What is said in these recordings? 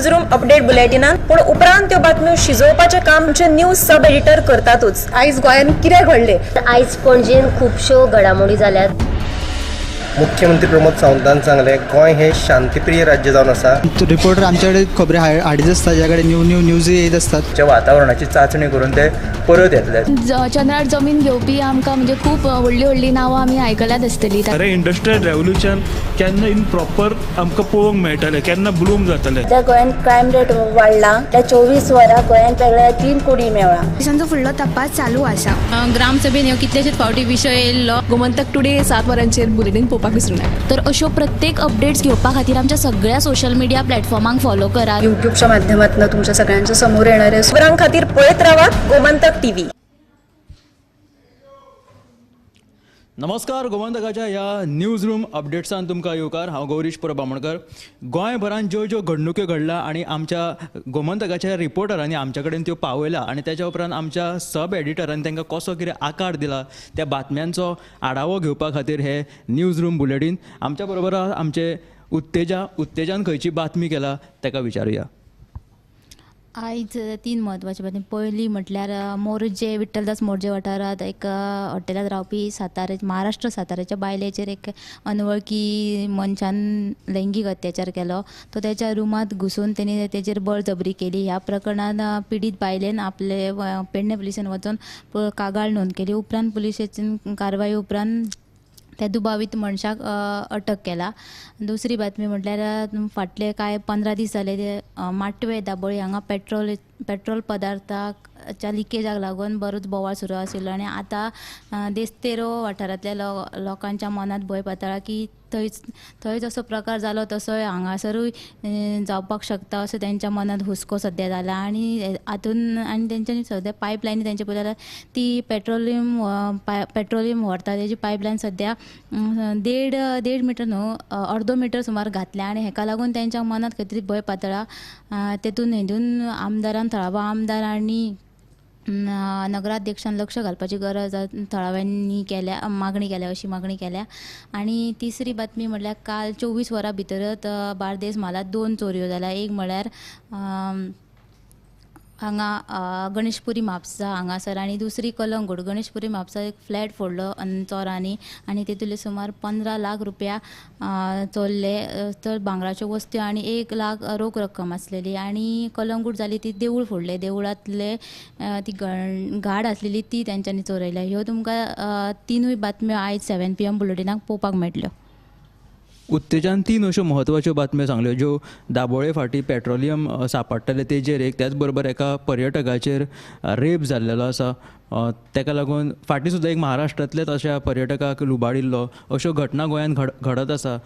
News room update बुलेटिनान, पूण उपरांत त्यो बातम्यो शिजोवपाचें काम आमचे न्यूज सब एडिटर करतातूच. आयज गोंयांत कितें घडलें? आयज पणजेन खुबश्यो घडामोडी जाल्यात. मुख्यमंत्री प्रमोद सावंतान सांगलें, गोंय हें शांतीप्रिय राज्य जावन आसा. रिपोर्टर आमच्याकडे खबरी हाडीत आसता, ज्या कडेन न्यू न्यू न्यूज येत आसतात. च्या वातावरणाची चांचणी करून ते परत येतले. चंद्रार जमीन घेवपी आमकां म्हणजे खूब व्हडलीं व्हडलीं नांवां आमी आयकल्यात आसतलीं. खरें इंडस्ट्रियल रेवोल्युशन केन्ना इन प्रॉपर आमकां पळोवंक मेळटलें, केन्ना ब्लूम जातलें? सध्या गोंयांत क्रायम रेट वाडला. त्या 24 वरां गोंयांत वेगळ्या 3 कुडी मेवळा. पोलिसांचो फुडलो तपास चालू आसा. ग्रामसभेन ह्यो कितलेशेच फावटी विशय येयल्लो. गोमंतक टुडे 7 वरांचेर बुलेटीन पळोवपाक विसरूं नाका. तर अश्यो प्रत्येक अपडेट्स घेवपा खातीर आमच्या सगळ्या सोशल मिडिया प्लॅटफॉर्मांक फॉलो करात. यूट्यूबच्या माध्यमातून तुमच्या सगळ्यांच्या समोर येणार आहे. खबरां खातीर पळयत रावात गोमंतक टीव्ही. नमस्कार, गोमंतकाच्या ह्या न्यूज रूम अपडेट्सान तुमकां येवकार. हांव गौरीश परब बामणकर. गोंयभरान ज्यो ज्यो घडणुक्यो घडला आनी आमच्या गोमंतकाच्या रिपोर्टरांनी आमच्या कडेन त्यो पावयला आनी त्याच्या उपरांत आमच्या सब एडिटरांनी तांकां कसो कितें आकार दिला त्या बातम्यांचो आढावो घेवपा खातीर हे न्यूज रूम बुलेटीन. आमच्या बरोबर आमचे उत्तेजा, उत्तेजान खंयची बातमी केला ताका विचारुया. आयज 3 म्हत्वाची बातमी. पयली म्हटल्यार मोरजे, विठ्ठलदास मोरजे वाठारांत एक हॉटेलांत रावपी सातारे, महाराष्ट्र साताऱ्याच्या बायलेचेर एक अनवळखी मनशान लैंगीक अत्याचार केलो. तो त्याच्या रुमांत घुसून तेणी तेचेर बळजबरी केली. ह्या प्रकरणान पिडीत बायलेन आपले पेडणे पुलिसेन वचून कागाळ नोंद केली. उपरांत पुलिशेची कारवाई उपरांत त्या दुबावीत मनशाक अटक केला. दुसरी बातमी म्हटल्यार फाटले कांय 15 दीस जाले ते माटवे दाबोळी हांगा पेट्रोल पदार्थाच्या लिकेजाक लागून बरोच बोवाळ सुरू आशिल्लो आनी आतां देस्तेरो वाठारांतल्या लोकांच्या मनांत भंय पातळ्ळा की थंय जसो प्रकार जालो तसोय हांगासरूय जावपाक शकता असो तेंच्या मनांत हुस्को सद्या जाला. आनी हातून आनी तेंच्यांनी सद्या पायपलायनी तेंचे पळय ती पेट्रोलियम व्हरता तेजी पायपलायन सद्या देड मिटर न्हू अर्दो मिटर सुमार घातल्या आनी हेका लागून तेंच्या मनांत खंय तरी भंय पातळ्ळा. तेतून हितून आमदारान, थळावो आमदार आनी नगराध्यक्षान लक्ष घालपाची गरज थळाव्यांनी केल्या, मागणी केल्या, अशी मागणी केल्या. आनी तिसरी बातमी म्हळ्यार काल 24 वरां भितरच बार्देस म्हालांत 2 चोरयो जाल्या. एक म्हळ्यार हांगा गणेशपुरी म्हापसा हांगासर आनी दुसरी कलंगूट. गणेशपुरी म्हापसा एक फ्लॅट फोडलो चोरांनी आनी तेतूंतले सुमार 15 लाख रुपया चोरले, तर भांगराच्यो वस्तू आनी 1 लाख रोख रक्कम आसलेली. आनी कलंगूट जाली ती देवूळ फोडले, देवळांतले ती घाड आसलेली ती तेंच्यांनी चोरयल्या. ह्यो तुमकां 3 बातम्यो आयज 7 PM बुलेटिनाक पळोवपाक मेळटल्यो. उत्तेजान 3 अश्यो म्हत्वाच्यो बातम्यो सांगल्यो, ज्यो दाबोळे फाटी पेट्रोलियम सांपडटलें तेजेर एक, त्याच बरोबर एका पर्यटकाचेर रेप जाल्लेलो आसा ताका लागून फाटीं सुद्दां एक महाराष्ट्रांतल्याच अशा पर्यटकाक लुबाडिल्लो. अश्यो घटना गोंयांत घडत आसा.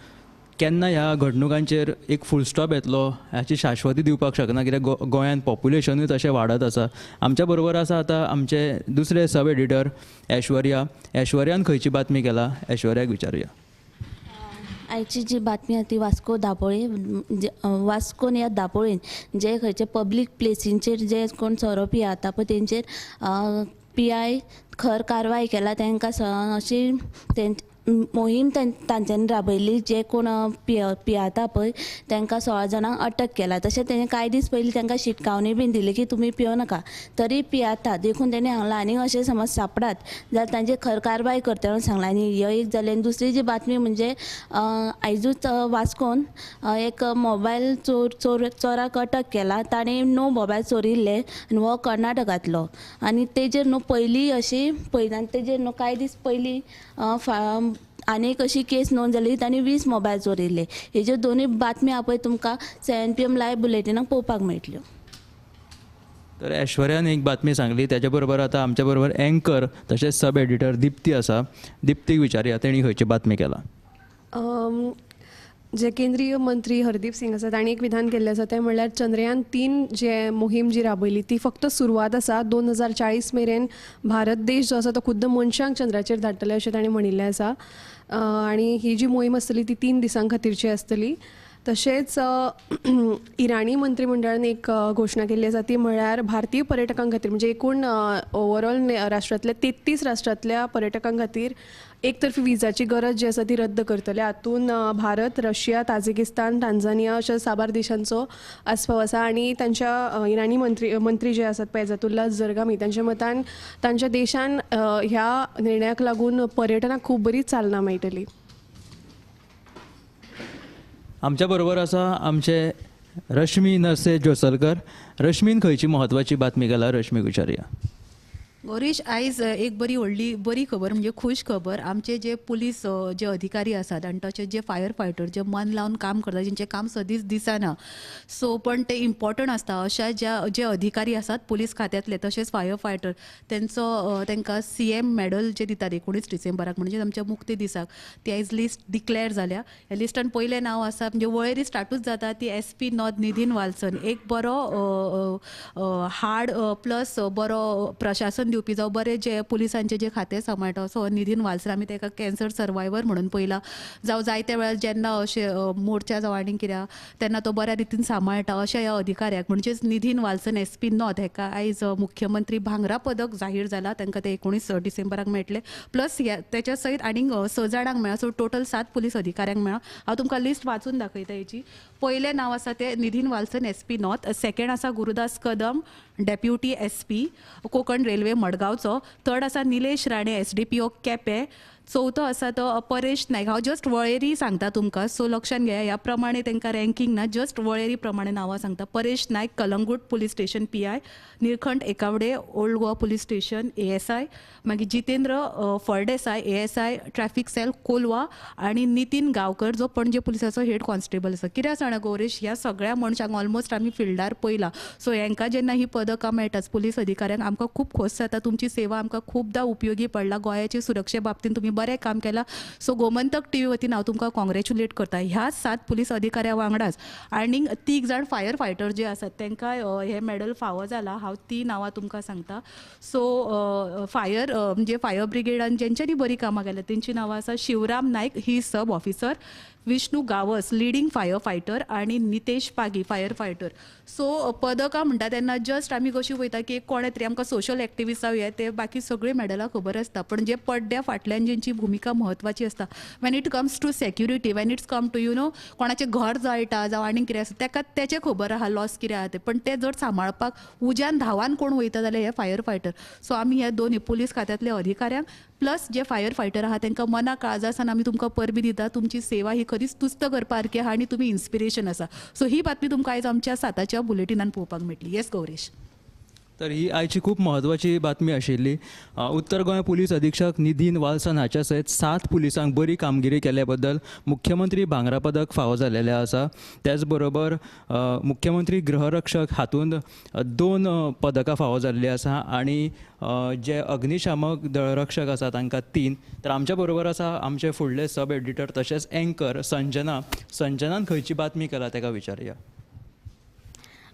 केन्ना ह्या घडणुकांचेर एक फूल स्टॉप येतलो हाची शाश्वती दिवपाक शकना, कित्याक गोंयांत पॉप्युलेशनूय तशें वाडत आसा. आमच्या बरोबर आसा आतां आमचे दुसरे सब एडिटर ऐश्वर्या. ऐश्वर्यान खंयची बातमी केला, ऐश्वर्याक विचारुया. आयची जी बातमी आसा ती वास्को दाबोळे, वास्कोन ह्या दाबोळेन जे खंयचे पब्लीक प्लेसींचेर जे कोण सोरो पियाता पळय तेंचेर पी I खर कारवाय केला. तांकां अशी मोहीम तांच्यांनी राबयली. जे कोण पियाता पळय तांकां 16 जाणांक अटक केला. तशें तेणें कांय दीस पयलीं तांकां शिटकावणी बीन दिली की तुमी पियो नाका, तरी पियाता. देखून तेणें सांगलां आनी अशें समज सापडात जाल्यार तांचेर खर कारवाय करतले म्हणून सांगलां. आनी ही एक जाली. आनी दुसरी जी बातमी म्हणजे आयजूच वास्कोन एक मोबायल चोराक अटक केला. ताणें 9 मोबायल चोरिल्ले आनी हो कर्नाटकांतलो. आनी तेजेर न्हू पयलीं अशी पयलीं आनी तेजेर न्हू कांय दीस पयलीं आनी एक अशी केस नोंद जाली, तांणी 20 मोबायल चोरिल्ले. हेज्यो दोनूय बातमी पळय तुमकां 7 PM live बुलेटिनाक पळोवपाक मेळटल्यो. तर ऐश्वर्यान एक बातमी सांगली, त्याच्या बरोबर आतां आमच्या बरोबर एंकर तशेंच सब एडिटर दीप्ती आसा. दीप्तीक विचारुया तेणी खंयची बातमी केला. जे केंद्रीय मंत्री हरदीप सिंग आसा तांणी एक विधान केल्लें आसा, तें म्हणल्यार चंद्रयान 3 जे मोहीम जी राबयली ती फक्त सुरवात आसा. 2040 मेरेन भारत देश जो आसा तो खुद्द मनशांक चंद्राचेर धाडटले अशें तांणी म्हणिल्लें आसा. आनी ही जी मोहीम आसतली ती 3 दिसां खातीरची आसतली. तशेंच इराणी मंत्रीमंडळान एक घोशणा केल्ली आसा ती म्हळ्यार भारतीय पर्यटकां खातीर म्हणजे एकूण ओवरऑल राष्ट्रांतल्या 33 राष्ट्रांतल्या पर्यटकां खातीर एकतर्फी विजाची गरज जी आसा ती रद्द करतले. हातूंत भारत, रशिया, ताजिकिस्तान, टांझानिया अशा साबार देशांचो आस्पाव आसा आनी तांच्या इराणी मंत्री जे आसात पळय एजातुल्ला जरगामी तांच्या मतान तांच्या देशान ह्या निर्णयाक लागून पर्यटनाक खूब बरी चालना मेळटली. आमच्या बरोबर आसा आमचे रश्मी नरसे जोसलकर. रश्मीन खंयची म्हत्वाची बातमी केला? रश्मी विचारुया. गौरीश, आयज एक बरी व्हडली बरी खबर म्हणजे खूश खबर. आमचे जे पुलीस जे अधिकारी आसात आनी तशेंच जे फायर फायटर जे मन लावन काम करता, जेंचें काम सदींच दिसना सो पण ते इम्पॉर्टंट आसता, अशा ज्या जे अधिकारी आसात पुलीस खात्यांतले तशेंच फायर फायटर तेंचो तांकां CM medal जे दितात 19 डिसेंबराक म्हणजे आमच्या मुक्ती दिसाक, ती आयज लिस्ट डिक्लेअर जाल्या. ह्या लिस्टान पयलें नांव आसा म्हणजे वळेरी स्टार्टूच जाता ती SP north Nidhin Valsan. एक बरो हार्ड प्लस बरो प्रशासन दिवपी जावं बरे जे पुलिसांचे जे खातें सांबाळटा असो निधीन वाल्सन. आमी ताका कॅन्सर सर्वायवर म्हणून पळयला, जावं जायत्या वेळार जेन्ना अशे मोर्चा जावं आनी कित्याक तेन्ना तो बऱ्या रितीन सांबाळटा. अशा ह्या अधिकाऱ्याक म्हणजेच निधीन वाल्सन SP north हेका आयज मुख्यमंत्री भांगरा पदक जाहीर जाला. तांकां ते 19 डिसेंबराक मेळटलें. प्लस ह्या तेच्या सयत आनीक 6 जाणांक मेळ्ळा, सो टोटल 7 पुलीस अधिकाऱ्यांक मेळ्ळा. हांव तुमकां लिस्ट वाचून दाखयता हेची. पयलें नांव आसा तें Nidhin Valsan SP north, second आसा Gurudas Kadam deputy SP Konkan railway मडगांवचो, थर्ड आसा निलेश राणे SDPO Quepem, चवथो आसा तो परेश नायक. हांव जस्ट वळेरी सांगता तुमकां, सो लक्षान घेया ह्या प्रमाणे तांकां रँकींग ना, जस्ट वळेरी प्रमाणे नांवां सांगता. Paresh Naik Calangute police station PI, Nilkanth Ekawade old Goa police station ASI, मागीर Jitendra Phaldesai ASI traffic cell Colva, आनी नितीन गांवकर जो पणजे पुलिसाचो हेड कॉन्स्टेबल आसा. कितें आसा जाणा गौरेश, ह्या सगळ्या मनशांक ऑलमोस्ट आमी फिल्डार पळयला. सो हेंकां जेन्ना ही पदकां मेळटात पुलीस अधिकाऱ्यांक आमकां खूब खोस जाता. तुमची सेवा आमकां खुबदां उपयोगी पडला, गोंयाचे सुरक्षे बाबतींत तुमी बरें काम केलां. सो गोमंतक टीव्ही वतीन हांव तुमकां कॉंग्रेच्युलेट करता. ह्या 7 पुलीस अधिकाऱ्यां वांगडाच आनीक 3 जाण फायर फायटर जे आसात तांकां हें मेडल फावो जाला. हांव ती नांवां तुमकां सांगता. सो फायर म्हणजे फायर ब्रिगेडान जेंच्यांनी बरीं कामां केल्या तेंची नांवां आसा Shivram Naik he sub officer, Vishnu Gawas leading fire fighter आनी नितेश पागी फायर फायटर. सो पदकां म्हणटा तेन्ना जस्ट आमी कशी वयता की कोणें तरी आमकां सोशल एक्टिविस्ट जावं हे ते बाकी सगळीं मेडलां खबर आसता, पण जे पड्ड्या फाटल्यान जेंची भुमिका म्हत्वाची आसता when it comes to security, when it's come to you know कोणाचें घर जळटा जावं आनीक कितें आसा ताका तेचें खबर आहा लॉस कितें आहा तें, पण तें जर सांबाळपाक उज्यान धांवान कोण वयता जाल्यार हे फायर फायटर. सो आमी ह्या दोनूय पुलीस खात्यांतल्या अधिकाऱ्यांक प्लस जे फायर फायटर आहा तांकां मना काळजासान आमी तुमकां परबी दिता. तुमची सेवा ही खरीच तुस्त करपा सारकी आहा आनी तुमी इन्स्पिरेशन आसा. सो ही बातमी तुमकां आयज आमच्या 7च्या बुलेटिनान पळोवपाक मेळटली. येस गौरेश. तर ही आयची खूब म्हत्वाची बातमी आशिल्ली. उत्तर गोंय पुलीस अधीक्षक निधीन वाल्सन हाच्या सयत 7 पुलिसांक बरी कामगिरी केल्या बद्दल मुख्यमंत्री भांगरा पदक फावो जाल्लेलें आसा. त्याच बरोबर मुख्यमंत्री गृहरक्षक हातूंत 2 पदकां फावो जाल्लीं आसा आनी जे अग्निशामक दळरक्षक आसा तांकां 3. तर आमच्या बरोबर आसा आमचे फुडले सब एडिटर तशेंच एंकर संजना. संजनान खंयची बातमी केला ताका विचारुया.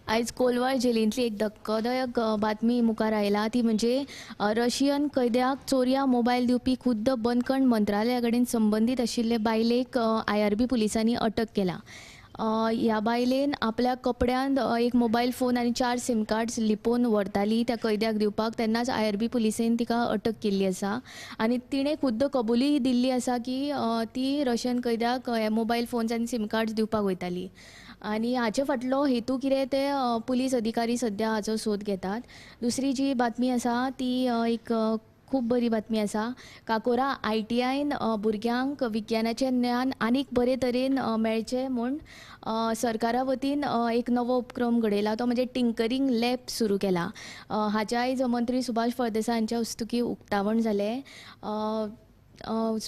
आयज कोलवाळ जेलींतली एक धक्कोदायक बातमी मुखार आयला ती म्हणजे रशियन कैद्याक चोरया मोबायल दिवपी खुद्द बंदखण मंत्रालया कडेन संबंदीत आशिल्ले बायलेक IRB पुलिसांनी अटक केला. ह्या बायलेन आपल्या कपड्यांत एक मोबायल फोन आनी 4 सिम कार्ड्स लिपोवन व्हरताली त्या कैद्याक दिवपाक, तेन्नाच IRB पुलिसेन तिका अटक केल्ली आसा आनी तिणें खुद्द कबुली दिल्ली आसा की ती रशियन कैद्याक हे मोबायल फोन्स आनी सिम कार्ड्स दिवपाक वयताली आनी हाचे फाटलो हेतू कितें ते पुलीस अधिकारी सद्या हाचो सोद घेतात. दुसरी जी बातमी आसा ती एक खूब बरी बातमी आसा. काकोरा ITIन भुरग्यांक विज्ञानाचें ज्ञान आनीक बरे तरेन मेळचें म्हूण सरकारा वतीन एक नवो उपक्रम घडयला, तो म्हणजे टिंकरींग लॅब सुरू केला. हाच्या आयज मंत्री सुभाष फळदेसाय हांच्या हस्तुकीं उक्तावण जालें.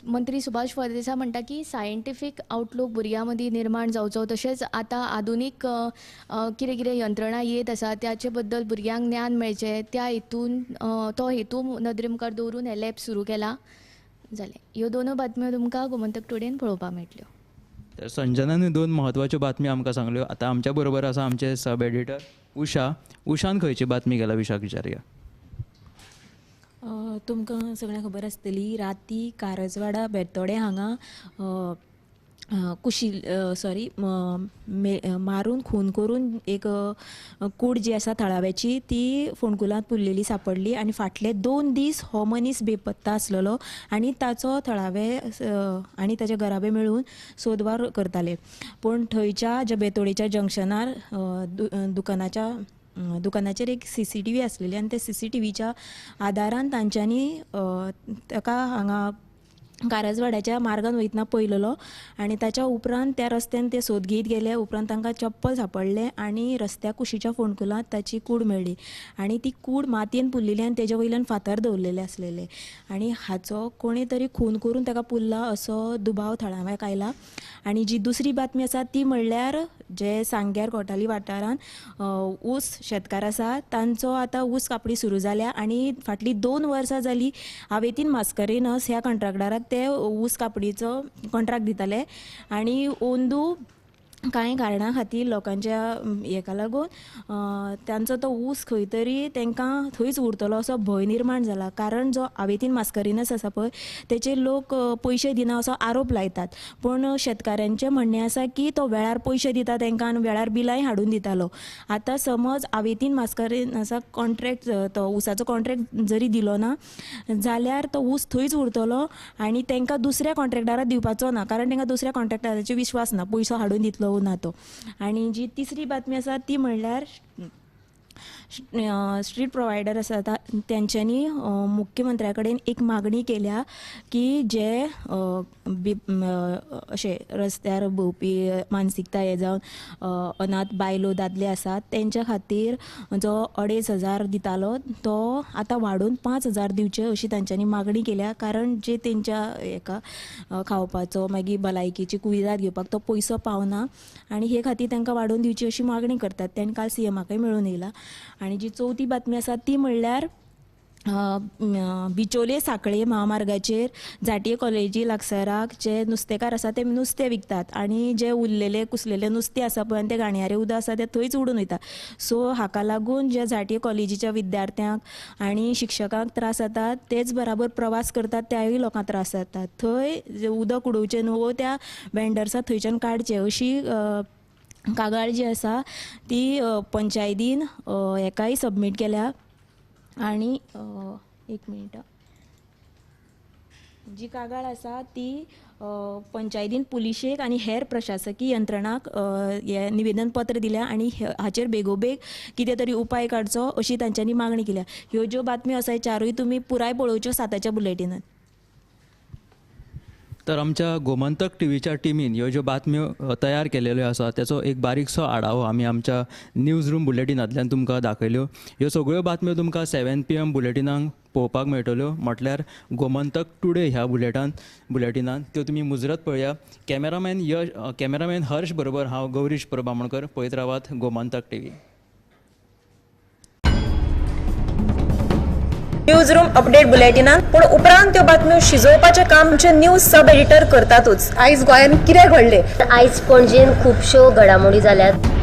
मंत्री सुभाष फळदेसाय म्हणटा की सायंटिफीक आवटलूक भुरग्यां मदीं निर्माण जावचो, तशेंच आतां आधुनीक कितें कितें यंत्रणा येत आसा त्याचे बद्दल भुरग्यांक ज्ञान मेळचें, त्या हेतून तो हेतू नदरे मुखार दवरून हें लॅब सुरू केला. जालें, ह्यो दोनूय बातम्यो तुमकां गोमंतक टुडेन पळोवपाक मेळटल्यो. तर संजनान 2 म्हत्वाच्यो बातमी आमकां सांगल्यो. आतां आमच्या बरोबर आसा आमचे सब एडिटर उषा. उषान खंयची बातमी केला उषाक विचारुया. तुमकां सगळ्यांक खबर आसतली राती कारजवाडा बेतोडे हांगा कुशील सॉरी मारून खून करून एक कूड जी आसा थळाव्याची ती फोंडकुलांत पुरलेली सांपडली आनी फाटले 2 दीस हो मनीस बेपत्ता आसलेलो आनी ताचो थळावे आनी ताचे घराबे मेळून सोदवावर करताले. पूण थंयच्या ज्या बेतोडेच्या जंक्शनार दुकानाचेर एक CCTV आसलेली आनी त्या CCTVच्या आदारान तांच्यांनी ताका हांगा कारजवाड्याच्या मार्गान वयतना पळयलेलो आनी ताच्या उपरांत त्या रस्त्यान ते सोद घेत गेले. उपरांत तांकां चप्पल सांपडलें आनी रस्त्या कुशीच्या फोंडकुलांत ताची कूड मेळ्ळी आनी ती कूड मातयेन पुरलेली आनी तेजे वयल्यान फातर दवरलेले आसलेले आनी हाचो कोणी तरी खून करून ताका पुरला असो दुबाव थळाव्याक आयला. आनी जी दुसरी बातमी आसा ती म्हणल्यार जे सांग्यार कोटाली वाठारांत ऊस शेतकार आसा तांचो आतां ऊस कापणी सुरू जाल्या आनी फाटलीं 2 वर्सां जाली आवेतीन मास्करेनस ह्या कंट्राक्टराक ते ऊस कापणीचो कॉन्ट्रॅक्ट दिताले आनी अंदू कांय कारणां खातीर लोकांच्या हेका लागून तांचो तो ऊस खंय तरी तांकां थंयच उरतलो असो भंय निर्माण जाला. कारण जो आवेतीन मास्करेनस आसा पळय तेचेर लोक पयशे दिना असो आरोप लायतात, पूण शेतकाऱ्यांचें म्हणणें आसा की तो वेळार पयशे दिता तांकां आनी वेळार बिलांय हाडून दितालो. आतां समज आवेतीन मास्करेनसाक कॉन्ट्रॅक्ट तो ऊसाचो कॉन्ट्रॅक्ट जरी दिलो ना जाल्यार तो ऊस थंयच उरतलो आनी तांकां दुसऱ्या कॉन्ट्रॅक्टराक दिवपाचो ना, कारण तांकां दुसऱ्या कॉन्ट्रॅक्टराचेर विश्वास ना पयसो हाडून दितलो ना तो. आनी जी तिसरी बातमी आसा ती म्हणल्यार स्ट्रीट प्रोवायडर आसा तेंच्यांनी मुख्यमंत्र्या कडेन एक मागणी केल्या की जे अशे रस्त्यार भोंवपी मानसिकता हे जावन अनाथ बायलो दादले आसात तेंच्या खातीर जो 2500 दितालो तो आतां वाडोवन 5000 दिवचे अशी तांच्यांनी मागणी केल्या. कारण जे तेंच्या हेका खावपाचो मागीर भलायकेची कुविदाद घेवपाक तो पयसो पावना आनी हे खातीर तांकां वाडोवन दिवची अशी मागणी करतात. तेणें काल CMाकय मेळून येयला. आनी जी चवथी बातमी आसा ती म्हणल्यार बिचोले सांखळे महामार्गाचेर झांटये कॉलेजी लागसराक जे नुस्तेकार आसा ते नुस्तें विकतात आनी जे उरलेले कुसलेले नुस्तें आसा पळय आनी ते घाणयारे उदक आसा ते थंयच उडून वयता. सो हाका लागून जे झांटये कॉलेजीच्या विद्यार्थ्यांक आनी शिक्षकांक त्रास जातात, तेच बराबर प्रवास करतात त्याय लोकांक त्रास जातात. थंय उदक उडोवचें न्हू वो त्या वेंडर्साक थंयच्यान काडचें अशी कागाळ जी आसा ती पंचायतीन हेकाय सबमीट केल्या. आनी एक मिनट, जी कागाळ आसा ती पंचायतीन पुलिशेक आनी हेर प्रशासकी यंत्रणाक हे निवेदन पत्र दिल्या आनी हाचेर बेगोबेग कितें तरी उपाय काडचो अशी तांच्यांनी मागणी केल्या. ह्यो ज्यो बातम्यो आसा चारूय तुमी पुराय पळोवच्यो 7च्या बुलेटिनान. तर आमच्या गोमंतक टीव्हीच्या टिमीन ह्यो ज्यो बातम्यो तयार केलेल्यो आसा त्याचो एक बारीकसो आढावो आमी आमच्या न्यूज रूम बुलेटिनांतल्यान तुमकां दाखयल्यो. ह्यो सगळ्यो बातम्यो तुमकां 7 PM बुलेटिनांक पळोवपाक मेळटल्यो, म्हटल्यार गोमंतक टुडे ह्या बुलेटिनान त्यो तुमी मुजरत पळया. कॅमेरामॅन हर्ष बरोबर हांव गौरीश प्रभामणकर, पळयत रावात Gomantak TV. News room update बुलेटिनान पूण उपरांत त्यो बातम्यो शिजोवपाचें काम आमचे न्यूज सब एडिटर करतातूच. आयज गोंयांत कितें घडलें, आयज पणजेन खुबश्यो घडामोडी जाल्यात.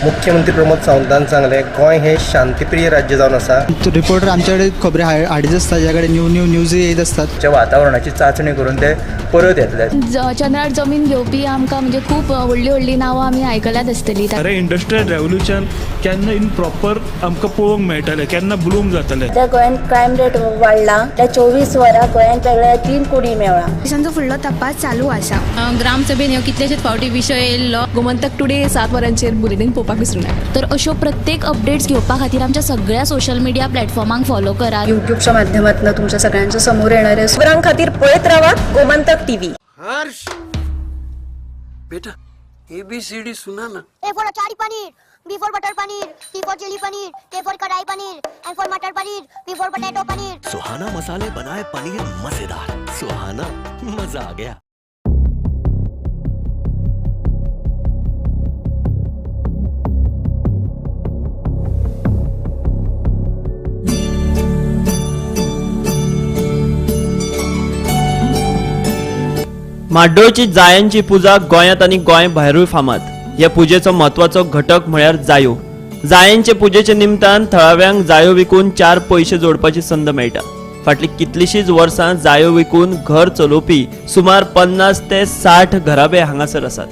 मुख्यमंत्री प्रमोद सावंतान सांगलें गोंय हे शांतिप्रिय राज्य जावन आसा. रिपोर्टर आमच्याकडे खबरी हाडीत आसता, ज्या कडेन न्यू न्यू न्यूज येत आसतात. वातावरणाची चाचणी करून ते परत येतले. चंद्रार जमीन घेवपी आमकां म्हणजे खूब व्हडली व्हडली नांवां आमी आयकल्यात आसतली. अरे इंडस्ट्रियल रेव्होल्युशन केन्ना इन प्रॉपर आमकां पळोवंक मेळटलें, केन्ना ब्लूम जातलें. त्या गोंयांत क्रायम रेट वाडला, त्या 24 वरां गोंयांत वेगळ्या 3 कोटी मेळ्ळा. पोलिसांचो फुडलो तपास चालू आसा. ग्रामसभेन ह्यो कितलेशेच फावटी विशय येयल्लो. गोमंतक टुडे 7 वरांचेर बुलेटीन पळोवपाक विसरूं नाका. तर अश्यो प्रत्येक अपडेट्स घेवपा खातीर आमच्या सगळ्या सोशल मिडिया प्लॅटफॉर्मांक फॉलो करात. युट्यूबच्या माध्यमातून तुमच्या सगळ्यांच्या समोर येणारे खबरां खातीर पळयत रावात गोमंतक टीव्ही. हर्ष बेटा ABCD सुना ना. A for achari paneer, B for butter paneer, C for chilli paneer, K for kadai paneer, M for matar paneer, P for potato paneer. Suhana मसाले बनाए पनीर मजेदार. सुहाना मजा आ गया. म्हाड्डोळची जायांची पुजा गोंयांत आनी गोंय भायरूय फामाद. हे पुजेचो म्हत्वाचो घटक म्हळ्यार जायो. जायांचे पुजेचे निमतान थळाव्यांक जायो विकून 4 पयशे जोडपाची संद मेळटा. फाटलीं कितलींशींच वर्सां जायो विकून घर चलोवपी सुमार 50 ते 60 घराबे हांगासर आसात.